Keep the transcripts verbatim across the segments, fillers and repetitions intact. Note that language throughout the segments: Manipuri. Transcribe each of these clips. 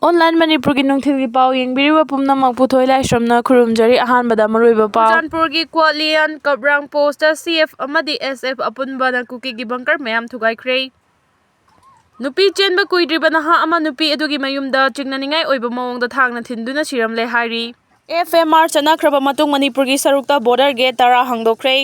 Online ꯃꯅꯤꯄꯨꯔꯒꯤ ꯅꯨꯡꯊꯤꯜꯒꯤ ꯄꯥꯎ ꯌꯦꯡꯕꯤꯔꯤꯕ ꯄꯨꯝꯅꯃꯛꯄꯨ ꯊꯣꯏ ꯂꯥꯏꯁ꯭ꯔꯝꯅ ꯈꯨꯔꯨꯝꯖꯔꯤ꯫ ꯑꯍꯥꯟꯕꯗ ꯃꯔꯨꯑꯣꯏꯕ ꯄꯥꯎ꯫ ꯆꯨꯔꯆꯥꯟꯄꯨꯔꯒꯤ ꯀ꯭ꯋꯥꯂꯤꯌꯥꯟ ꯀꯞꯔꯥꯡ ꯄꯣꯁꯇ ꯁꯤ ꯑꯦꯐ ꯑꯃꯗꯤ ꯑꯦꯁ ꯑꯦꯐ ꯑꯄꯨꯟꯕꯅ ꯀꯨꯀꯤꯒꯤ ꯕꯪꯀꯔ ꯃꯌꯥꯝ ꯊꯨꯒꯥꯏꯈ꯭ꯔꯦ꯫ ꯅꯨꯄꯤ ꯆꯦꯟꯕ ꯀꯨꯏꯗ꯭ꯔꯤꯕ ꯅꯍꯥ ꯑꯃ ꯅꯨꯄꯤ ꯑꯗꯨꯒꯤ ꯃꯌꯨꯝꯗ ꯆꯤꯡꯅꯅꯤꯡꯉꯥꯏ ꯑꯣꯏꯕ ꯃꯑꯣꯡꯗ ꯊꯥꯡꯅ ꯊꯤꯟꯗꯨꯅ ꯁꯤꯔꯝꯂꯦ ꯍꯥꯏꯔꯤ꯫ ꯑꯦꯐ ꯑꯦꯝ ꯑꯥꯔ ꯆꯠꯅꯈ꯭ꯔꯕ ꯃꯇꯨꯡ ꯃꯅꯤꯄꯨꯔꯒꯤ ꯁꯔꯨꯛꯇ ꯕꯣꯔꯗꯔ ꯒꯦꯠ ꯇꯔꯥ ꯍꯥꯡꯗꯣꯛꯈ꯭ꯔꯦ꯫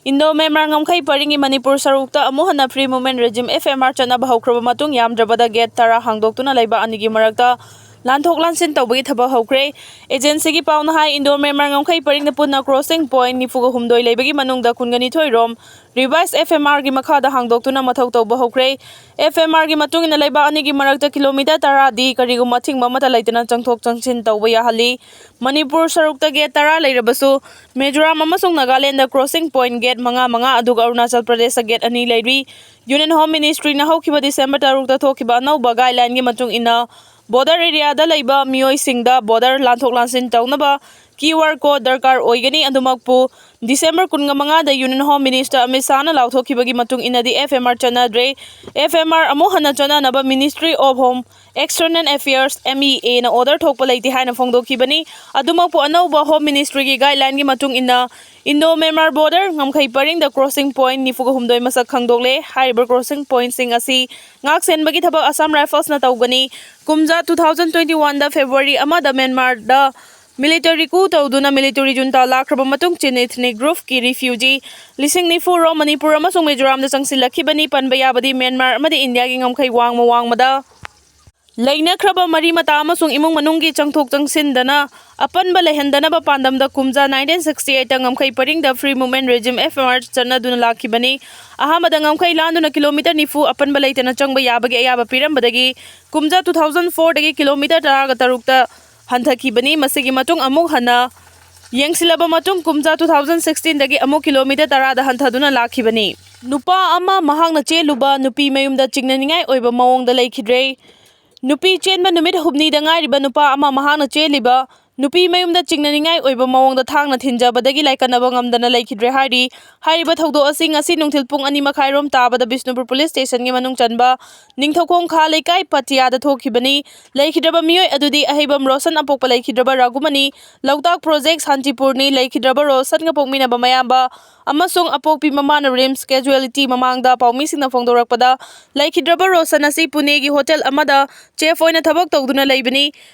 ꯏꯟꯗꯣ ꯃ꯭ꯌꯥꯟꯃꯥꯔ ꯉꯝꯈꯩ ꯄꯔꯤꯡꯒꯤ ꯃꯅꯤꯄꯨꯔ ꯁꯔꯨꯛꯇ ꯑꯃꯨꯛ ꯍꯟꯅ free movement regime, F M R, ꯆꯠꯅꯕ ꯍꯧꯈ꯭ꯔꯕ ꯃꯇꯨꯡ ꯌꯥꯝꯗ꯭ꯔꯕꯗ ꯒꯦꯠ ꯇꯔꯥ ꯍꯥꯡꯗꯣꯛꯇꯨꯅ ꯂꯩꯕ ꯑꯅꯤꯒꯤ ꯃꯔꯛꯇ ꯂꯥꯟꯊꯣꯛ ꯂꯥꯟꯁꯤꯟ ꯇꯧꯕꯒꯤ ꯊꯕꯛ ꯍꯧꯈ꯭ꯔꯦ꯫ ꯑꯦꯖꯦꯟꯁꯤꯒꯤ ꯄꯥꯎꯅ ꯍꯥꯏ, ꯏꯟꯗꯣ ꯃ꯭ꯌꯥꯟꯃꯥꯔ ꯉꯝꯈꯩ ꯄꯔꯤꯡꯗ ꯄꯨꯟꯅ ꯀ꯭ꯔꯣꯁꯤꯡ ꯄꯣꯏꯟꯠ ꯅꯤꯐꯨꯒ ꯍꯨꯝꯗꯣꯏ ꯂꯩꯕꯒꯤ ꯃꯅꯨꯡꯗ ꯀꯨꯟꯒ ꯅꯤꯊꯣꯏ ꯔꯣꯝ ꯔꯤꯚꯥꯏꯁ ꯑꯦꯐ ꯑꯦꯝ ꯑꯥꯔꯒꯤ ꯃꯈꯥꯗ ꯍꯥꯡꯗꯣꯛꯇꯨꯅ ꯃꯊꯧ ꯇꯧꯕ ꯍꯧꯈ꯭ꯔꯦ꯫ ꯑꯦꯐ ꯑꯦꯝ ꯑꯥꯔꯒꯤ ꯃꯇꯨꯡ ꯏꯟꯅ ꯂꯩꯕꯥꯛ ꯑꯅꯤꯒꯤ ꯃꯔꯛꯇ ꯀꯤꯂꯣꯃꯤꯇꯔ ꯇꯔꯥꯗꯤ ꯀꯔꯤꯒꯨꯝꯕ ꯑꯊꯤꯡꯕ ꯑꯃꯠꯇ ꯂꯩꯇꯅ ꯆꯪꯊꯣꯛ ꯆꯪꯁꯤꯟ ꯇꯧꯕ ꯌꯥꯍꯜꯂꯤ꯫ ꯃꯅꯤꯄꯨꯔ ꯁꯔꯨꯛꯇ ꯒꯦꯠ ꯇꯔꯥ ꯂꯩꯔꯕꯁꯨ, ꯃꯤꯖꯣꯔꯥꯝ ꯑꯃꯁꯨꯡ ꯅꯥꯒꯥꯂꯦꯟꯗ ꯀ꯭ꯔꯣꯁꯤꯡ ꯄꯣꯏꯟꯠ ꯒꯦꯠ ꯃꯉꯥ ꯃꯉꯥ, ꯑꯗꯨꯒ ꯑꯔꯨꯅꯥꯆꯜ ꯄ꯭ꯔꯗꯦꯁꯇ ꯒꯦꯠ ꯑꯅꯤ ꯂꯩꯔꯤ꯫ ꯌꯨꯅꯤꯌꯟ ꯍꯣꯝ ꯃꯤꯅꯤꯁꯇ꯭ꯔꯤꯅ ꯍꯧꯈꯤꯕ ꯗꯤꯁꯦꯝꯕꯔ ꯇꯔꯨꯛꯇ ꯊꯣꯛꯈꯤꯕ ꯑꯅꯧꯕ ꯒꯥꯏꯗꯂꯥꯏꯟꯒꯤ ꯃꯇꯨꯡ ꯏꯟꯅ, ꯕꯣꯔꯗꯔ ꯑꯦꯔꯤꯌꯥꯗ ꯂꯩꯕ ꯃꯤꯑꯣꯏꯁꯤꯡꯗ ꯕꯣꯔꯗꯔ ꯂꯥꯟꯊꯣꯛ ꯂꯥꯟꯁꯤꯟ ꯇꯧꯅꯕ ꯀ꯭ꯌꯨ ꯑꯥꯔ ꯀꯣꯗ ꯗꯔꯀꯥꯔ ꯑꯣꯏꯒꯅꯤ꯫ ꯑꯗꯨꯃꯛꯄꯨ ꯗꯤꯁꯦꯝꯕꯔ ꯀꯨꯟꯒ ꯃꯉꯥꯗ ꯌꯨꯅꯤꯌꯟ ꯍꯣꯝ ꯃꯤꯅꯤꯁꯇꯔ ꯑꯃꯤꯠ ꯁꯥꯍꯅ ꯂꯥꯎꯊꯣꯛꯈꯤꯕꯒꯤ ꯃꯇꯨꯡ ꯏꯟꯅꯗꯤ ꯑꯦꯐ ꯑꯦꯝ ꯑꯥꯔ ꯆꯠꯅꯗ꯭ꯔꯦ꯫ ꯑꯦꯐ ꯑꯦꯝ ꯑꯥꯔ ꯑꯃꯨꯛ ꯍꯟꯅ ꯆꯠꯅꯅꯕ Ministry of Home External Affairs, M E A, ꯅ ꯑꯣꯔꯗꯔ ꯊꯣꯛꯄ ꯂꯩꯇꯦ ꯍꯥꯏꯅ ꯐꯣꯡꯗꯣꯛꯈꯤꯕꯅꯤ꯫ ꯑꯗꯨꯃꯛꯄꯨ ꯑꯅꯧꯕ ꯍꯣꯝ ꯃꯤꯅꯤꯁꯇ꯭ꯔꯤꯒꯤ ꯒꯥꯏꯗꯂꯥꯏꯟꯒꯤ ꯃꯇꯨꯡ ꯏꯟꯅ, ꯏꯟꯗꯣ ꯃ꯭ꯌꯥꯟꯃꯥꯔ ꯕꯣꯔꯗꯔ ꯉꯝꯈꯩ ꯄꯔꯤꯡꯗ ꯀ꯭ꯔꯣꯁꯤꯡ ꯄꯣꯏꯟꯠ ꯅꯤꯐꯨꯒ ꯍꯨꯝꯗꯣꯏ ꯃꯁꯛ ꯈꯪꯗꯣꯛꯂꯦ꯫ ꯍꯥꯏꯔꯤꯕ ꯀ꯭ꯔꯣꯁꯤꯡ ꯄꯣꯏꯟꯠꯁꯤꯡ ꯑꯁꯤ ꯉꯥꯛ ꯁꯦꯟꯕꯒꯤ ꯊꯕꯛ ꯑꯁꯥꯝ ꯔꯥꯏꯐꯜꯁꯅ ꯇꯧꯒꯅꯤ꯫ ꯀꯨꯝꯖꯥ two thousand twenty one ꯗ ꯐꯦꯕ꯭ꯔꯨꯋꯥꯔꯤ ꯑꯃꯗ ꯃ꯭ꯌꯥꯟꯃꯥꯔꯗ ꯃꯤꯂꯤꯇꯔꯤ coup ꯇꯧꯗꯨꯅ ꯃꯤꯂꯤꯇꯔꯤ ꯖꯨꯟꯇꯥ ꯂꯥꯛꯈ꯭ꯔꯕ ꯃꯇꯨꯡ, Chin ethnic group ꯀꯤ refugee ꯂꯤꯁꯤꯡ ꯅꯤꯐꯨ ꯔꯣꯝ ꯃꯅꯤꯄꯨꯔ ꯑꯃꯁꯨꯡ ꯃꯤꯖꯣꯔꯥꯝꯗ ꯆꯪꯁꯤꯜꯂꯛꯈꯤꯕꯅꯤ꯫ ꯄꯟꯕ ꯌꯥꯕꯗꯤ, ꯃ꯭ꯌꯥꯟꯃꯥꯔ ꯑꯃꯗꯤ ꯏꯟꯗꯤꯌꯥꯒꯤ ꯉꯝꯈꯩ ꯋꯥꯡꯃ ꯋꯥꯡꯃꯗ ꯂꯩꯅꯈ꯭ꯔꯕ ꯃꯔꯤ ꯃꯇꯥ ꯑꯃꯁꯨꯡ ꯏꯃꯨꯡ ꯃꯅꯨꯡꯒꯤ ꯆꯪꯊꯣꯛ ꯆꯪꯁꯤꯟꯗꯅ ꯑꯄꯟꯕ ꯂꯩꯍꯟꯗꯅꯕ ꯄꯥꯟꯗꯝꯗ ꯀꯨꯝꯖꯥ nineteen sixty eight ꯇ ꯉꯝꯈꯩ ꯄꯔꯤꯡꯗ Free Movement Regime, F M R, ꯆꯠꯅꯗꯨꯅ ꯂꯥꯛꯈꯤꯕꯅꯤ꯫ ꯑꯍꯥꯟꯕꯗ ꯉꯝꯈꯩ ꯂꯥꯟꯗꯨꯅ ꯀꯤꯂꯣꯃꯤꯇꯔ ꯅꯤꯐꯨ ꯑꯄꯟꯕ ꯂꯩꯇꯅ ꯆꯪꯕ ꯌꯥꯕꯒꯤ ꯑꯌꯥꯕ ꯄꯤꯔꯝꯕꯗꯒꯤ, ꯀꯨꯝꯖꯥ two thousand four ꯗꯒꯤ ꯀꯤꯂꯣꯃꯤꯇꯔ ꯇꯔꯥꯒ ꯇꯔꯨꯛꯇ ꯍꯟꯊꯈꯤꯕꯅꯤ꯫ ꯃꯁꯤꯒꯤ ꯃꯇꯨꯡ ꯑꯃꯨꯛ ꯍꯟꯅ ꯌꯦꯡꯁꯤꯜꯂꯕ ꯃꯇꯨꯡ, ꯀꯨꯝꯖꯥ two thousand sixteen ꯗꯒꯤ ꯑꯃꯨꯛ ꯀꯤꯂꯣꯃꯤꯇꯔ ꯇꯔꯥꯗ ꯍꯟꯊꯗꯨꯅ ꯂꯥꯛꯈꯤꯕꯅꯤ꯫ ꯅꯨꯄꯥ ꯑꯃ ꯃꯍꯥꯛꯅ ꯆꯦꯜꯂꯨꯕ ꯅꯨꯄꯤ ꯃꯌꯨꯝꯗ ꯆꯤꯡꯅꯅꯤꯡꯉꯥꯏ ꯑꯣꯏꯕ ꯃꯑꯣꯡꯗ ꯂꯩꯈꯤꯗ꯭ꯔꯦ꯫ ꯅꯨꯄꯤ ꯆꯦꯟꯕ ꯅꯨꯃꯤꯠ ꯍꯨꯝꯅꯤꯗ ꯉꯥꯏꯔꯤꯕ ꯅꯨꯄꯥ ꯑꯃ ꯃꯍꯥꯛꯅ ꯆꯦꯜꯂꯤꯕ ꯅꯨꯄꯤ ꯃꯌꯨꯝꯗ ꯆꯤꯡꯅꯅꯤꯡꯉꯥꯏ ꯑꯣꯏꯕ ꯃꯑꯣꯡꯗ ꯊꯥꯡꯅ ꯊꯤꯟꯖꯕꯗꯒꯤ ꯂꯥꯏꯀꯠꯅꯕ ꯉꯝꯗꯅ ꯂꯩꯈꯤꯗ꯭ꯔꯦ ꯍꯥꯏꯔꯤ꯫ ꯍꯥꯏꯔꯤꯕ ꯊꯧꯗꯣꯛ ꯑꯁꯤ ꯉꯁꯤ ꯅꯨꯡꯊꯤꯜ ꯄꯨꯡ ꯑꯅꯤ ꯃꯈꯥꯏꯔꯣꯝ ꯇꯥꯕꯗ ꯕꯤꯁꯅꯨꯄꯨꯔ ꯄꯨꯂꯤꯁ ꯁ꯭ꯇꯦꯁꯟꯒꯤ ꯃꯅꯨꯡ ꯆꯟꯕ ꯅꯤꯡꯊꯧꯈꯣꯡ ꯈꯥ ꯂꯩꯀꯥꯏ ꯄꯥꯇꯤꯌꯥꯗ ꯊꯣꯛꯈꯤꯕꯅꯤ꯫ ꯂꯩꯈꯤꯗ꯭ꯔꯕ ꯃꯤꯑꯣꯏ ꯑꯗꯨꯗꯤ ꯑꯍꯩꯕꯝ ꯔꯣꯁꯟ ꯑꯄꯣꯛꯄ ꯂꯩꯈꯤꯗ꯭ꯔꯕ ꯔꯥꯒꯨꯃꯅꯤ, ꯂꯣꯛꯇꯥꯛ ꯄ꯭ꯔꯣꯖꯦꯛ ꯁꯥꯟꯇꯤꯄꯨꯔꯅꯤ꯫ ꯂꯩꯈꯤꯗ꯭ꯔꯕ ꯔꯣꯁꯟꯒ ꯄꯣꯛꯃꯤꯟꯅꯕ ꯃꯌꯥꯝꯕ ꯑꯃꯁꯨꯡ ꯑꯄꯣꯛꯄꯤ ꯃꯃꯥꯅ ꯔꯤꯝꯁ ꯀꯦꯖꯨꯋꯦꯂꯤꯇꯤ ꯃꯃꯥꯡꯗ ꯄꯥꯎꯃꯤꯁꯤꯡꯅ ꯐꯣꯡꯗꯣꯔꯛꯄꯗ, ꯂꯩꯈꯤꯗ꯭ꯔꯕ ꯔꯣꯁꯟ ꯑꯁꯤ ꯄꯨꯅꯦꯒꯤ ꯍꯣꯇꯦꯜ ꯑꯃꯗ ꯆꯦꯐ ꯑꯣꯏꯅ ꯊꯕꯛ ꯇꯧꯗꯨꯅ ꯂꯩꯕꯅꯤ꯫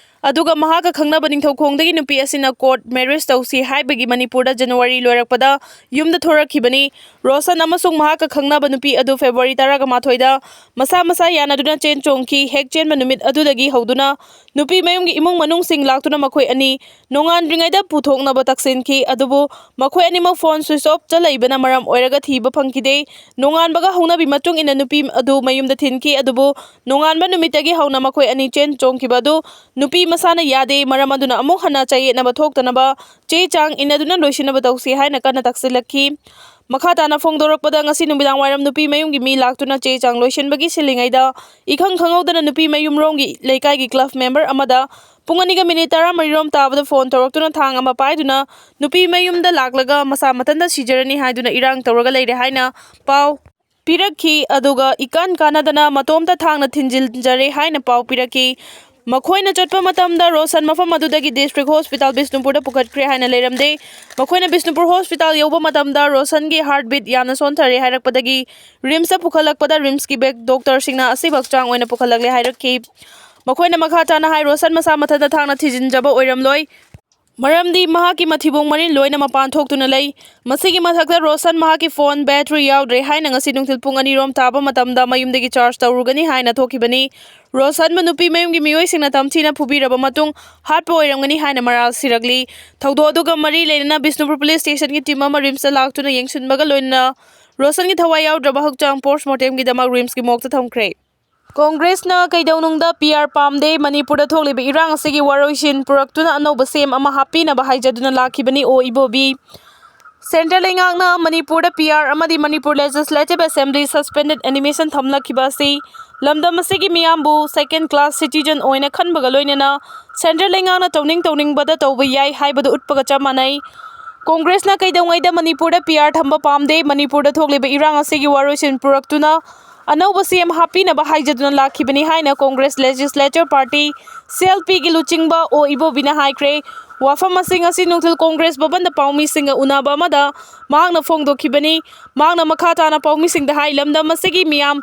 ꯑꯗꯨꯒ ꯃꯍꯥꯛꯀ ꯈꯪꯅꯕ ꯅꯤꯡꯊꯧꯈꯣꯡꯗꯒꯤ ꯅꯨꯄꯤ ꯑꯁꯤꯅ ꯀꯣꯔꯠ ꯃꯦꯔꯤꯖ ꯇꯧꯁꯤ ꯍꯥꯏꯕꯒꯤ ꯃꯅꯤꯄꯨꯔꯗ ꯖꯅꯋꯥꯔꯤ ꯂꯣꯏꯔꯛꯄꯗ ꯌꯨꯝꯗ ꯊꯣꯔꯛꯈꯤꯕꯅꯤ꯫ ꯔꯣꯁꯟ ꯑꯃꯁꯨꯡ ꯃꯍꯥꯛꯀ ꯈꯪꯅꯕ ꯅꯨꯄꯤ ꯑꯗꯨ ꯐꯦꯕ꯭ꯔꯨꯋꯥꯔꯤ ꯇꯔꯥꯃꯥꯊꯣꯏꯗ ꯃꯁꯥ ꯃꯁꯥ ꯌꯥꯅꯗꯨꯅ ꯆꯦꯟ ꯆꯣꯡꯈꯤ꯫ ꯍꯦꯛ ꯆꯦꯟꯕ ꯅꯨꯃꯤꯠ ꯑꯗꯨꯗꯒꯤ ꯍꯧꯗꯨꯅ ꯅꯨꯄꯤ ꯃꯌꯨꯝꯒꯤ ꯏꯃꯨꯡ ꯃꯅꯨꯡꯁꯤꯡ ꯂꯥꯛꯇꯨꯅ ꯃꯈꯣꯏ ꯑꯅꯤ ꯅꯣꯡꯉꯥꯟꯗ꯭ꯔꯤꯉꯩꯗ ꯄꯨꯊꯣꯛꯅꯕ ꯇꯛꯁꯤꯟꯈꯤ꯫ ꯑꯗꯨꯕꯨ ꯃꯈꯣꯏ ꯑꯅꯤꯃꯛ ꯐꯣꯟ ꯁ꯭ꯋꯤꯆ ꯑꯣꯐꯇ ꯂꯩꯕꯅ ꯃꯔꯝ ꯑꯣꯏꯔꯒ ꯊꯤꯕ ꯐꯪꯈꯤꯗꯦ꯫ ꯅꯣꯡꯉꯥꯟꯕꯒ ꯍꯧꯅꯕꯤ ꯃꯇꯨꯡ ꯏꯟꯅ ꯅꯨꯄꯤ ꯑꯗꯨ ꯃꯌꯨꯝꯗ ꯊꯤꯟꯈꯤ꯫ ꯑꯗꯨꯕꯨ ꯅꯣꯡꯉꯥꯟꯕ ꯅꯨꯃꯤꯠꯇꯒꯤ ꯍꯧꯅ ꯃꯈꯣꯏ ꯑꯅꯤ ꯆꯦꯟ ꯆꯣꯡꯈꯤꯕ ꯑꯗꯨ ꯅꯨꯄꯤ ꯃꯁꯥꯅ ꯌꯥꯗꯦ꯫ ꯃꯔꯝ ꯑꯗꯨꯅ ꯑꯃꯨꯛ ꯍꯟꯅ ꯆꯌꯦꯠꯅꯕ ꯊꯣꯛꯇꯅꯕ ꯆꯦ ꯆꯥꯡ ꯏꯟꯅꯗꯨꯅ ꯂꯣꯏꯁꯤꯟꯅꯕ ꯇꯧꯁꯤ ꯍꯥꯏꯅ ꯀꯟꯅ ꯇꯥꯛꯁꯤꯜꯂꯛꯈꯤ꯫ ꯃꯈꯥ ꯇꯥꯅ ꯐꯣꯡꯗꯣꯔꯛꯄꯗ, ꯉꯁꯤ ꯅꯨꯃꯤꯗꯥꯡ ꯋꯥꯏꯔꯝ ꯅꯨꯄꯤ ꯃꯌꯨꯝꯒꯤ ꯃꯤ ꯂꯥꯛꯇꯨꯅ ꯆꯦ ꯆꯥꯡ ꯂꯣꯏꯁꯤꯟꯕꯒꯤ ꯁꯤꯜꯂꯤꯉꯩꯗ ꯏꯈꯪ ꯈꯪꯍꯧꯗꯅ ꯅꯨꯄꯤ ꯃꯌꯨꯝꯔꯣꯝꯒꯤ ꯂꯩꯀꯥꯏꯒꯤ ꯀ꯭ꯂꯕ ꯃꯦꯝꯕꯔ ꯑꯃꯗ ꯄꯨꯡ ꯑꯅꯤꯒ ꯃꯤꯅꯤꯠ ꯇꯔꯥꯃꯔꯤꯔꯣꯝ ꯇꯥꯕꯗ ꯐꯣꯟ ꯇꯧꯔꯛꯇꯨꯅ ꯊꯥꯡ ꯑꯃ ꯄꯥꯏꯗꯨꯅ ꯅꯨꯄꯤ ꯃꯌꯨꯝꯗ ꯂꯥꯛꯂꯒ ꯃꯁꯥ ꯃꯊꯟꯇ ꯁꯤꯖꯔꯅꯤ ꯍꯥꯏꯗꯨꯅ ꯏꯔꯥꯡ ꯇꯧꯔꯒ ꯂꯩꯔꯦ ꯍꯥꯏꯅ ꯄꯥꯎ ꯄꯤꯔꯛꯈꯤ꯫ ꯑꯗꯨꯒ ꯏꯀꯥꯟ ꯀꯥꯟꯅꯗꯅ ꯃꯇꯣꯝꯇ ꯊꯥꯡꯅ ꯊꯤꯟꯖꯤꯟꯖꯔꯦ ꯍꯥꯏꯅ ꯄꯥꯎ ꯄꯤꯔꯛꯈꯤ꯫ ꯃꯈꯣꯏꯅ ꯆꯠꯄ ꯃꯇꯝꯗ ꯔꯣꯁꯟ ꯃꯐꯝ ꯑꯗꯨꯗꯒꯤ ꯗꯤꯁꯇ꯭ꯔꯤꯛ ꯍꯣꯁꯄꯤꯇꯥꯜ ꯕꯤꯁꯅꯨꯄꯨꯔꯗ ꯄꯨꯈꯠꯈ꯭ꯔꯦ ꯍꯥꯏꯅ ꯂꯩꯔꯝꯗꯦ꯫ ꯃꯈꯣꯏꯅ ꯕꯤꯁꯅꯨꯄꯨꯔ ꯍꯣꯁꯄꯤꯇꯥꯜ ꯌꯧꯕ ꯃꯇꯝꯗ ꯔꯣꯁꯟꯒꯤ ꯍꯥꯔꯠ ꯕꯤꯠ ꯌꯥꯝꯅ ꯁꯣꯟꯊꯔꯦ ꯍꯥꯏꯔꯛꯄꯗꯒꯤ ꯔꯤꯝꯁꯇ ꯄꯨꯈꯠꯂꯛꯄꯗ ꯔꯤꯝꯁꯀꯤ ꯕꯦꯛ ꯗꯣꯛꯇꯔꯁꯤꯡꯅ ꯑꯁꯤꯕ ꯍꯛꯆꯥꯡ ꯑꯣꯏꯅ ꯄꯨꯈꯠꯂꯛꯂꯦ ꯍꯥꯏꯔꯛꯈꯤ꯫ ꯃꯈꯣꯏꯅ ꯃꯈꯥ ꯇꯥꯅ ꯍꯥꯏ, ꯔꯣꯁꯟ ꯃꯁꯥ ꯃꯊꯟꯇ ꯊꯥꯡꯅ ꯊꯤꯖꯤꯟꯖꯕ ꯑꯣꯏꯔꯝꯂꯣꯏ꯫ ꯃꯔꯝꯗꯤ ꯃꯍꯥꯛꯀꯤ ꯃꯊꯤꯕꯣꯡ ꯃꯔꯤꯟ ꯂꯣꯏꯅ ꯃꯄꯥꯟ ꯊꯣꯛꯇꯨꯅ ꯂꯩ꯫ ꯃꯁꯤꯒꯤ ꯃꯊꯛꯇ ꯔꯣꯁꯟ ꯃꯍꯥꯛꯀꯤ ꯐꯣꯟ ꯕꯦꯇ꯭ꯔꯤ ꯌꯥꯎꯗ꯭ꯔꯦ ꯍꯥꯏꯅ ꯉꯁꯤ ꯅꯨꯡꯊꯤꯜ ꯄꯨꯡ ꯑꯅꯤꯔꯣꯝ ꯇꯥꯕ ꯃꯇꯝꯗ ꯃꯌꯨꯝꯗꯒꯤ ꯆꯥꯔꯖ ꯇꯧꯔꯨꯒꯅꯤ ꯍꯥꯏꯅ ꯊꯣꯛꯈꯤꯕꯅꯤ꯫ ꯔꯣꯁꯟꯕꯨ ꯅꯨꯄꯤ ꯃꯌꯨꯝꯒꯤ ꯃꯤꯑꯣꯏꯁꯤꯡꯅ ꯇꯝꯊꯤꯅ ꯐꯨꯕꯤꯔꯕ ꯃꯇꯨꯡ ꯍꯥꯠꯄ ꯑꯣꯏꯔꯝꯒꯅꯤ ꯍꯥꯏꯅ ꯃꯔꯥꯜ ꯁꯤꯔꯛꯂꯤ꯫ ꯊꯧꯗꯣꯛ ꯑꯗꯨꯒ ꯃꯔꯤ ꯂꯩꯅꯅ ꯕꯤꯁꯅꯨꯄꯨꯔ ꯄꯨꯂꯤꯁ ꯁ꯭ꯇꯦꯁꯟꯒꯤ ꯇꯤꯝ ꯑꯃ ꯔꯤꯝꯁꯇ ꯂꯥꯛꯇꯨꯅ ꯌꯦꯡꯁꯤꯟꯕꯒ ꯂꯣꯏꯅꯅ ꯔꯣꯁꯟꯒꯤ ꯊꯋꯥꯏ ꯌꯥꯎꯗ꯭ꯔꯕ ꯍꯛꯆꯥꯡ ꯄꯣꯁꯠꯃꯣꯔꯇꯦꯝꯒꯤꯗꯃꯛ ꯔꯤꯝꯁꯀꯤ ꯃꯣꯔꯒꯇ ꯊꯝꯈ꯭ꯔꯦ꯫ ꯀꯣꯡꯒ꯭ꯔꯦꯁꯅ ꯀꯩꯗꯧꯅꯨꯡꯗ ꯄꯤ ꯑꯥꯔ ꯄꯥꯝꯗꯦ, ꯃꯅꯤꯄꯨꯔꯗ ꯊꯣꯛꯂꯤꯕ ꯏꯔꯥꯡ ꯑꯁꯤꯒꯤ ꯋꯥꯔꯣꯏꯁꯤꯟ ꯄꯨꯔꯛꯇꯨꯅ ꯑꯅꯧꯕ ꯁꯤ ꯑꯦꯝ ꯑꯃ ꯍꯥꯞꯄꯤꯅꯕ ꯍꯥꯏꯖꯗꯨꯅ ꯂꯥꯛꯈꯤꯕꯅꯤ ꯑꯣ ꯏꯕꯣꯕꯤ꯫ ꯁꯦꯟꯇ꯭ꯔꯦꯜ ꯂꯩꯉꯥꯛꯅ ꯃꯅꯤꯄꯨꯔꯗ ꯄꯤ ꯑꯥꯔ ꯑꯃꯗꯤ ꯃꯅꯤꯄꯨꯔ ꯂꯦꯖꯤꯁꯂꯦꯇꯤꯚ ꯑꯦꯁꯦꯝꯕ꯭ꯂꯤ ꯁꯁꯄꯦꯟꯗꯦꯗ ꯑꯦꯅꯤꯃꯦꯁꯟ ꯊꯝꯂꯛꯈꯤꯕ ꯑꯁꯤ ꯂꯝꯗꯝ ꯑꯁꯤꯒꯤ ꯃꯤꯌꯥꯝꯕꯨ second class citizen ꯑꯣꯏꯅ ꯈꯟꯕꯒ ꯂꯣꯏꯅꯅ centre ꯂꯩꯉꯥꯛꯅ ꯇꯧꯅꯤꯡ ꯇꯧꯅꯤꯡꯕꯗ ꯇꯧꯕ ꯌꯥꯏ ꯍꯥꯏꯕꯗꯨ ꯎꯠꯄꯒ ꯆꯞ ꯃꯥꯟꯅꯩ꯫ ꯀꯣꯡꯒ꯭ꯔꯦꯁꯅ ꯀꯩꯗꯧꯉꯩꯗ ꯃꯅꯤꯄꯨꯔꯗ P R ꯊꯝꯕ ꯄꯥꯝꯗꯦ, ꯃꯅꯤꯄꯨꯔꯗ ꯊꯣꯛꯂꯤꯕ ꯏꯔꯥꯡ ꯑꯁꯤꯒꯤ ꯋꯥꯔꯣꯏꯁꯤꯟ ꯄꯨꯔꯛꯇꯨꯅ ꯑꯅꯧꯕ C M ꯍꯥꯞꯄꯤꯅꯕ ꯍꯥꯏꯖꯗꯨꯅ ꯂꯥꯛꯈꯤꯕꯅꯤ ꯍꯥꯏꯅ Congress Legislature Party, C L P ꯒꯤ ꯂꯨꯆꯤꯡꯕ ꯑꯣ ꯏꯕꯣꯕꯤꯅ ꯍꯥꯏꯈ꯭ꯔꯦ꯫ ꯋꯥꯐꯝ ꯑꯁꯤ ꯉꯁꯤ ꯅꯨꯡꯊꯤꯜ ꯀꯣꯡꯒ꯭ꯔꯦꯁ ꯚꯕꯟꯗ ꯄꯥꯎꯃꯤꯁꯤꯡꯒ ꯎꯅꯕ ꯑꯃꯗ ꯃꯍꯥꯛꯅ ꯐꯣꯡꯗꯣꯛꯈꯤꯕꯅꯤ꯫ ꯃꯍꯥꯛꯅ ꯃꯈꯥ ꯇꯥꯅ ꯄꯥꯎꯃꯤꯁꯤꯡꯗ ꯍꯥꯏ, ꯂꯝꯗꯝ ꯑꯁꯤꯒꯤ ꯃꯤꯌꯥꯝ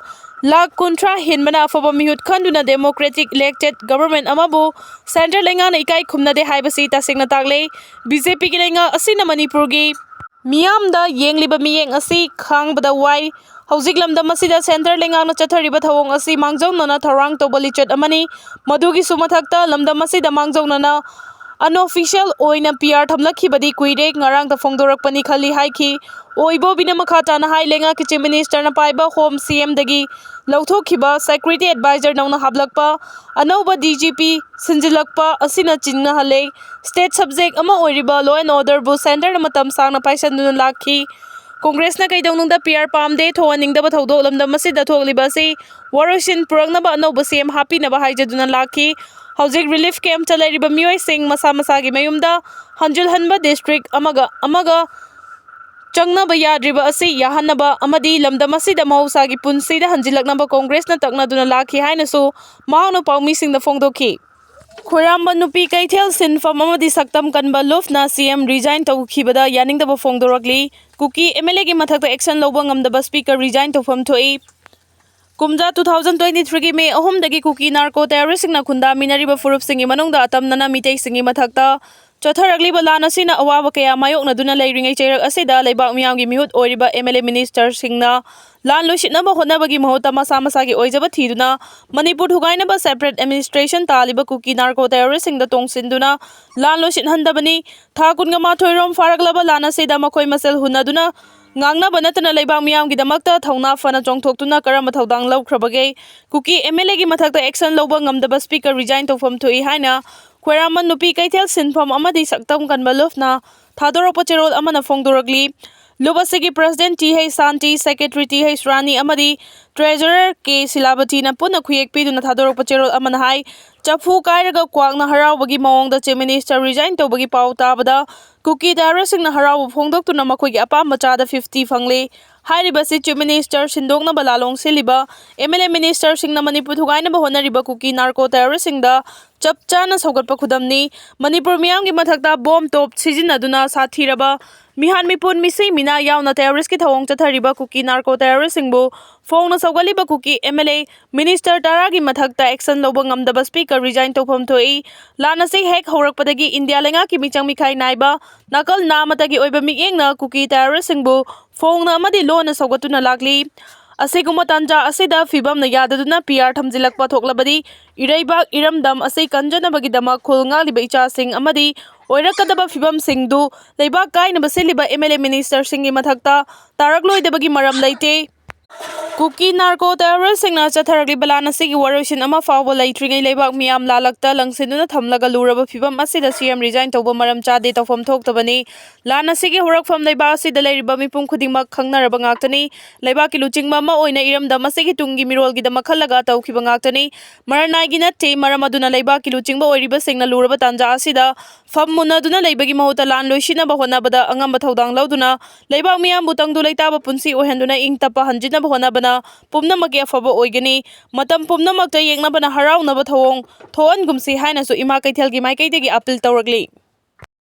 ꯂꯥꯈ ꯀꯨꯟꯊ꯭ꯔꯥ ꯍꯦꯟꯕꯅ ꯑꯐꯕ ꯃꯤꯍꯨꯠ ꯈꯟꯗꯨꯅ democratic elected government ꯑꯃꯕꯨ centre ꯂꯩꯉꯥꯛꯅ ꯏꯀꯥꯏ ꯈꯨꯝꯅꯗꯦ ꯍꯥꯏꯕꯁꯤ ꯇꯁꯦꯡꯅ ꯇꯥꯛꯂꯦ꯫ B J P ꯒꯤ ꯂꯩꯉꯥꯛ ꯑꯁꯤꯅ ꯃꯅꯤꯄꯨꯔꯒꯤ ꯃꯤꯌꯥꯝꯗ ꯌꯦꯡꯂꯤꯕ ꯃꯤꯠꯌꯦꯡ ꯑꯁꯤ ꯈꯥꯡꯕꯗ ꯋꯥꯏ꯫ ꯍꯧꯖꯤꯛ ꯂꯝꯗꯝ ꯑꯁꯤꯗ centre ꯂꯩꯉꯥꯛꯅ ꯆꯠꯊꯔꯤꯕ ꯊꯧꯑꯣꯡ ꯑꯁꯤ ꯃꯥꯡꯖꯧꯅꯅ ꯊꯧꯔꯥꯡ ꯇꯧꯕ ꯂꯤꯆꯠ ꯑꯃꯅꯤ꯫ ꯃꯗꯨꯒꯤꯁꯨ ꯃꯊꯛꯇ ꯂꯝꯗꯝ ꯑꯁꯤꯗ ꯃꯥꯡꯖꯧꯅꯅ unofficial ꯑꯣꯏꯅ P R ꯊꯝꯂꯛꯈꯤꯕꯗꯤ ꯀꯨꯏꯔꯦ, ꯉꯔꯥꯡꯇ ꯐꯣꯡꯗꯣꯔꯛꯄꯅꯤ ꯈꯜꯂꯤ ꯍꯥꯏꯈꯤ꯫ ꯑꯣ ꯏꯕꯣꯕꯤꯅ ꯃꯈꯥ ꯇꯥꯅ ꯍꯥꯏ, ꯂꯩꯉꯥꯛꯀꯤ Chief Minister ꯅ ꯄꯥꯏꯕ Home C M ꯗꯒꯤ ꯂꯧꯊꯣꯛꯈꯤꯕ, security advisor ꯅꯧꯅ ꯍꯥꯞꯂꯛꯄ, ꯑꯅꯧꯕ D G P ꯁꯤꯟꯖꯤꯜꯂꯛꯄ ꯑꯁꯤꯅ ꯆꯤꯡꯅꯍꯜꯂꯦ꯫ State subject ꯑꯃ ꯑꯣꯏꯔꯤꯕ law and order ꯕꯨ centre ꯅ ꯃꯇꯝ ꯁꯥꯡꯅ ꯄꯥꯏꯁꯟꯗꯨꯅ ꯂꯥꯛꯈꯤ꯫ ꯀꯣꯡꯒ꯭ꯔꯦꯁꯅ ꯀꯩꯗꯧꯅꯨꯡꯗ P R ꯄꯥꯝꯗꯦ, ꯊꯣꯛꯍꯟꯅꯤꯡꯗꯕ ꯊꯧꯗꯣꯛ ꯂꯝꯗꯝ ꯑꯁꯤꯗ ꯊꯣꯛꯂꯤꯕ ꯑꯁꯤ ꯋꯥꯔꯣꯏꯁꯤꯟ ꯄꯨꯔꯛꯅꯕ ꯑꯅꯧꯕ C M ꯍꯥꯞꯄꯤꯅꯕ ꯍꯥꯏꯖꯗꯨꯅ ꯂꯥꯛꯈꯤ꯫ ꯍꯧꯖꯤꯛ relief camp ꯇ ꯂꯩꯔꯤꯕ ꯃꯤꯑꯣꯏꯁꯤꯡ ꯃꯁꯥ ꯃꯁꯥꯒꯤ ꯃꯌꯨꯝꯗ ꯍꯟꯖꯤꯜꯍꯟꯕ, district ꯑꯃꯒ ꯑꯃꯒ ꯆꯪꯅꯕ ꯌꯥꯗ꯭ꯔꯤꯕ ꯑꯁꯤ ꯌꯥꯍꯟꯅꯕ ꯑꯃꯗꯤ ꯂꯝꯗꯝ ꯑꯁꯤꯗ ꯃꯍꯧꯁꯥꯒꯤ ꯄꯨꯟꯁꯤꯗ ꯍꯟꯖꯤꯜꯂꯛꯅꯕ ꯀꯣꯡꯒ꯭ꯔꯦꯁꯅ ꯇꯛꯅꯗꯨꯅ ꯂꯥꯛꯈꯤ ꯍꯥꯏꯅꯁꯨ ꯃꯍꯥꯛꯅ ꯄꯥꯎꯃꯤꯁꯤꯡꯗ ꯐꯣꯡꯗꯣꯛꯈꯤ꯫ ꯈꯣꯏꯔꯥꯝꯕ ꯅꯨꯄꯤ ꯀꯩꯊꯦꯜ ꯁꯤꯟꯐꯝ ꯑꯃꯗꯤ ꯁꯛꯇꯝ ꯀꯟꯕ ꯂꯨꯞꯅ C M resign ꯇꯧꯈꯤꯕꯗ ꯌꯥꯅꯤꯡꯗꯕ ꯐꯣꯡꯗꯣꯔꯛꯂꯤ꯫ ꯀꯨꯀꯤ M L A ꯒꯤ ꯃꯊꯛꯇ action ꯂꯧꯕ ꯉꯝꯗꯕ speaker resign ꯇꯧꯐꯝ ꯊꯣꯛꯏ꯫ ꯀꯨꯝꯖꯥ two thousand twenty three ꯒꯤ May ꯑꯍꯨꯝꯗꯒꯤ ꯀꯨꯀꯤ narco terrorist ꯁꯤꯡꯅ ꯈꯨꯟꯗꯥꯃꯤꯟꯅꯔꯤꯕ ꯐꯨꯔꯨꯞꯁꯤꯡꯒꯤ ꯃꯅꯨꯡꯗ ꯑꯇꯝꯅꯅ ꯃꯤꯇꯩꯁꯤꯡꯒꯤ ꯃꯊꯛꯇ ꯆꯠꯊꯔꯛꯂꯤꯕ ꯂꯥꯟ ꯑꯁꯤꯅ ꯑꯋꯥꯕ ꯀꯌꯥ ꯃꯥꯌꯣꯛꯅꯗꯨꯅ ꯂꯩꯔꯤꯉꯩ ꯆꯩꯔꯛ ꯑꯁꯤꯗ ꯂꯩꯕꯥꯛ ꯃꯤꯌꯥꯝꯒꯤ ꯃꯤꯍꯨꯠ ꯑꯣꯏꯔꯤꯕ M L A minister ꯁꯤꯡꯅ ꯂꯥꯟ ꯂꯣꯏꯁꯤꯟꯅꯕ ꯍꯣꯠꯅꯕꯒꯤ ꯃꯍꯨꯠꯇ ꯃꯁꯥ ꯃꯁꯥꯒꯤ ꯑꯣꯏꯖꯕ ꯊꯤꯗꯨꯅ ꯃꯅꯤꯄꯨꯔ ꯊꯨꯒꯥꯏꯅꯕ separate administration ꯇꯥꯜꯂꯤꯕ ꯀꯨꯀꯤ narco terrorist ꯁꯤꯡꯗ ꯇꯣꯡꯁꯤꯟꯗꯨꯅ ꯂꯥꯟ ꯂꯣꯏꯁꯤꯟꯍꯟꯗꯕꯅꯤ꯫ ꯊꯥ ꯀꯨꯟꯒ ꯃꯥꯊꯣꯏ ꯔꯣꯝ ꯐꯥꯔꯛꯂꯕ ꯂꯥꯟ ꯑꯁꯤꯗ ꯃꯈꯣꯏ ꯃꯁꯦꯜ ꯍꯨꯟꯅꯗꯨꯅ ꯉꯥꯡꯅꯕ ꯅꯠꯇꯅ ꯂꯩꯕꯥꯛ ꯃꯤꯌꯥꯝꯒꯤꯗꯃꯛꯇ ꯊꯧꯅꯥ ꯐꯅ ꯆꯣꯡꯊꯣꯛꯇꯨꯅ ꯀꯔꯝꯕ ꯊꯧꯗꯥꯡ ꯂꯧꯈ꯭ꯔꯕꯒꯦ? ꯀꯨꯀꯤ M L A ꯒꯤ ꯃꯊꯛꯇ action ꯂꯧꯕ ꯉꯝꯗꯕ speaker resign ꯇꯧꯐꯝ ꯊꯣꯛꯏ ꯍꯥꯏꯅ ꯈ꯭ꯋꯥꯏꯔꯥꯝꯕꯟ ꯅꯨꯄꯤ ꯀꯩꯊꯦꯜ ꯁꯤꯟꯐꯝ ꯑꯃꯗꯤ ꯁꯛꯇꯝ ꯀꯟꯕ ꯂꯨꯞꯅ ꯊꯥꯗꯣꯔꯛꯄ ꯆꯦꯔꯣꯜ ꯑꯃꯅ ꯐꯣꯡꯗꯣꯔꯛꯂꯤ꯫ ꯂꯨꯞ ꯑꯁꯤꯒꯤ President ꯇꯤ ꯍꯩꯆ ꯁꯥꯟꯇꯤ, Secretary ꯇꯤ ꯍꯩꯆ ꯔꯥꯅꯤ ꯑꯃꯗꯤ Treasurer ꯀꯦ ꯁꯤꯂꯥꯕꯇꯤꯅ ꯄꯨꯟꯅ ꯈꯨꯌꯦꯛ ꯄꯤꯗꯨꯅ ꯊꯥꯗꯣꯔꯛꯄ ꯆꯦꯔꯣꯜ ꯑꯃꯅ ꯍꯥꯏ, ꯆꯐꯨ ꯀꯥꯏꯔꯒ ꯀ꯭ꯋꯥꯛꯅ ꯍꯔꯥꯎꯕꯒꯤ ꯃꯑꯣꯡꯗ Chief Minister resign ꯇꯧꯕꯒꯤ ꯄꯥꯎ ꯇꯥꯕꯗ ꯀꯨꯀꯤ terroristꯁꯤꯡꯅ ꯍꯔꯥꯎꯕ ꯐꯣꯡꯗꯣꯛꯇꯨꯅ ꯃꯈꯣꯏꯒꯤ ꯑꯄꯥꯝꯕ ꯆꯥꯗ fifty ꯐꯪꯂꯦ꯫ ꯍꯥꯏꯔꯤꯕꯁꯤ Chief Minister ꯁꯤꯟꯗꯣꯛꯅꯕ ꯂꯥꯂꯣꯡ ꯁꯤꯜꯂꯤꯕ M L A ministerꯁꯤꯡꯅ Manipur ꯊꯨꯒꯥꯏꯅꯕ ꯍꯣꯠꯅꯔꯤꯕ ꯀꯨꯀꯤ narco terroristꯁꯤꯡꯗ ꯆꯞ ꯆꯥꯅ ꯁꯧꯒꯠꯄ ꯈꯨꯗꯝꯅꯤ꯫ ꯃꯅꯤꯄꯨꯔ ꯃꯤꯌꯥꯝꯒꯤ ꯃꯊꯛꯇ bomb ꯇꯣꯞ ꯁꯤꯖꯤꯟꯅꯗꯨꯅ ꯁꯥꯊꯤꯔꯕ ꯃꯤꯍꯥꯠ ꯃꯤꯄꯨꯟ ꯃꯤꯁꯤ ꯃꯤꯅꯥ ꯌꯥꯎꯅ terroristꯀꯤ ꯊꯧꯑꯣꯡ ꯆꯠꯊꯔꯤꯕ ꯀꯨꯀꯤ narco terroristꯁꯤꯡꯕꯨ ꯐꯣꯡꯅ ꯁꯧꯒꯠꯂꯤꯕ Kuki M L A minister ꯇꯔꯥꯒꯤ ꯃꯊꯛꯇ action ꯂꯧꯕ ꯉꯝꯗꯕ Speaker resign ꯇꯧꯐꯝ ꯊꯣꯛꯏ꯫ ꯂꯥꯟ ꯑꯁꯤ ꯍꯦꯛ ꯍꯧꯔꯛꯄꯗꯒꯤ ꯏꯟꯗꯤꯌꯥ ꯂꯩꯉꯥꯛꯀꯤ ꯃꯤꯆꯪ ꯃꯤꯈꯥꯏ ꯅꯥꯏꯕ ꯅꯥꯀꯜ ꯅꯥꯃꯇꯒꯤ ꯑꯣꯏꯕ ꯃꯤꯠꯌꯦꯡꯅ ꯀꯨꯀꯤ terroristꯁꯤꯡꯕꯨ ꯐꯣꯡꯅ ꯑꯃꯗꯤ ꯂꯣꯟꯅ ꯁꯧꯒꯠꯇꯨꯅ ꯂꯥꯛꯂꯤ꯫ ꯑꯁꯤꯒꯨꯝꯕ ꯇꯥꯟꯖꯥ ꯑꯁꯤꯗ ꯐꯤꯕꯝꯅ ꯌꯥꯗꯗꯨꯅ P R ꯊꯝꯖꯤꯜꯂꯛꯄ ꯊꯣꯛꯂꯕꯗꯤ ꯏꯔꯩꯕꯥꯛ ꯏꯔꯝꯗꯝ ꯑꯁꯤ ꯀꯟꯖꯅꯕꯒꯤꯗꯃꯛ ꯈꯨꯜ ꯉꯥꯛꯂꯤꯕ ꯏꯆꯥꯁꯤꯡ ꯑꯃꯗꯤ ꯑꯣꯏꯔꯛꯀꯗꯕ ꯐꯤꯕꯝꯁꯤꯡꯗꯨ ꯂꯩꯕꯥꯛ ꯀꯥꯏꯅꯕ ꯁꯤꯜꯂꯤꯕ M L A ministerꯁꯤꯡꯒꯤ ꯃꯊꯛꯇ ꯇꯥꯔꯛꯂꯣꯏꯗꯕꯒꯤ ꯃꯔꯝ ꯂꯩꯇꯦ꯫ ꯀꯨꯀꯤ narco terroristꯁꯤꯡꯅ ꯆꯠꯊꯔꯛꯂꯤꯕ ꯂꯥꯟ ꯑꯁꯤꯒꯤ ꯋꯥꯔꯣꯏꯁꯤꯟ ꯑꯃ ꯐꯥꯎꯕ ꯂꯩꯇ꯭ꯔꯤꯉꯩ ꯂꯩꯕꯥꯛ ꯃꯤꯌꯥꯝ ꯂꯥꯜꯂꯛꯇ ꯂꯪꯁꯤꯟꯗꯨꯅ ꯊꯝꯂꯒ ꯂꯨꯔꯕ ꯐꯤꯕꯝ ꯑꯁꯤꯗ C M resign ꯇꯧꯕ ꯃꯔꯝ ꯆꯥꯗꯦ, ꯇꯧꯐꯝ ꯊꯣꯛꯇꯕꯅꯤ꯫ ꯂꯥꯟ ꯑꯁꯤꯒꯤ ꯍꯧꯔꯛꯐꯝ ꯂꯩꯕꯥꯛ ꯑꯁꯤꯗ ꯂꯩꯔꯤꯕ ꯃꯤꯄꯨꯝ ꯈꯨꯗꯤꯡꯃꯛ ꯈꯪꯅꯔꯕ ꯉꯥꯛꯇꯅꯤ꯫ ꯂꯩꯕꯥꯛꯀꯤ ꯂꯨꯆꯤꯡꯕ ꯑꯃ ꯑꯣꯏꯅ ꯏꯔꯝꯗꯝ ꯑꯁꯤꯒꯤ ꯇꯨꯡꯒꯤ ꯃꯤꯔꯣꯜꯒꯤꯗꯃꯛ ꯈꯜꯂꯒ ꯇꯧꯈꯤꯕ ꯉꯥꯛꯇꯅꯤ꯫ ꯃꯔꯅꯥꯏꯒꯤ ꯅꯠꯇꯦ꯫ ꯃꯔꯝ ꯑꯗꯨꯅ ꯂꯩꯕꯥꯛꯀꯤ ꯂꯨꯆꯤꯡꯕ ꯑꯣꯏꯔꯤꯕꯁꯤꯡꯅ ꯂꯨꯔꯕ ꯇꯥꯟꯖꯥ ꯑꯁꯤꯗ ꯐꯝ ꯃꯨꯟꯅꯗꯨꯅ ꯂꯩꯕꯒꯤ ꯃꯍꯨꯠꯇ ꯂꯥꯟ ꯂꯣꯏꯁꯤꯟꯅꯕ ꯍꯣꯠꯅꯕꯗ ꯑꯉꯝꯕ ꯊꯧꯗꯥꯡ ꯂꯧꯗꯨꯅ ꯂꯩꯕꯥꯛ ꯃꯤꯌꯥꯝꯕꯨ ꯇꯪꯗꯨ ꯂꯩꯇꯥꯕ ꯄꯨꯟꯁꯤ ꯑꯣꯏꯍꯟꯗꯨꯅ ꯏꯪ ꯇꯞꯄ ꯍꯟꯖꯤꯟꯅꯕ ꯍꯣꯠꯅꯕꯅ ꯄꯨꯝꯅꯃꯛꯀꯤ ꯑꯐꯕ ꯑꯣꯏꯒꯅꯤ꯫ ꯃꯇꯝ ꯄꯨꯝꯅꯃꯛꯇ ꯌꯦꯛꯅꯕꯅ ꯍꯔꯥꯎꯅꯕ ꯊꯧꯑꯣꯡ ꯊꯣꯛꯍꯟꯒꯨꯝꯁꯤ ꯍꯥꯏꯅꯁꯨ ꯏꯃꯥ ꯀꯩꯊꯦꯜꯒꯤ ꯃꯥꯏꯀꯩꯗꯒꯤ appeal ꯇꯧꯔꯛꯂꯤ꯫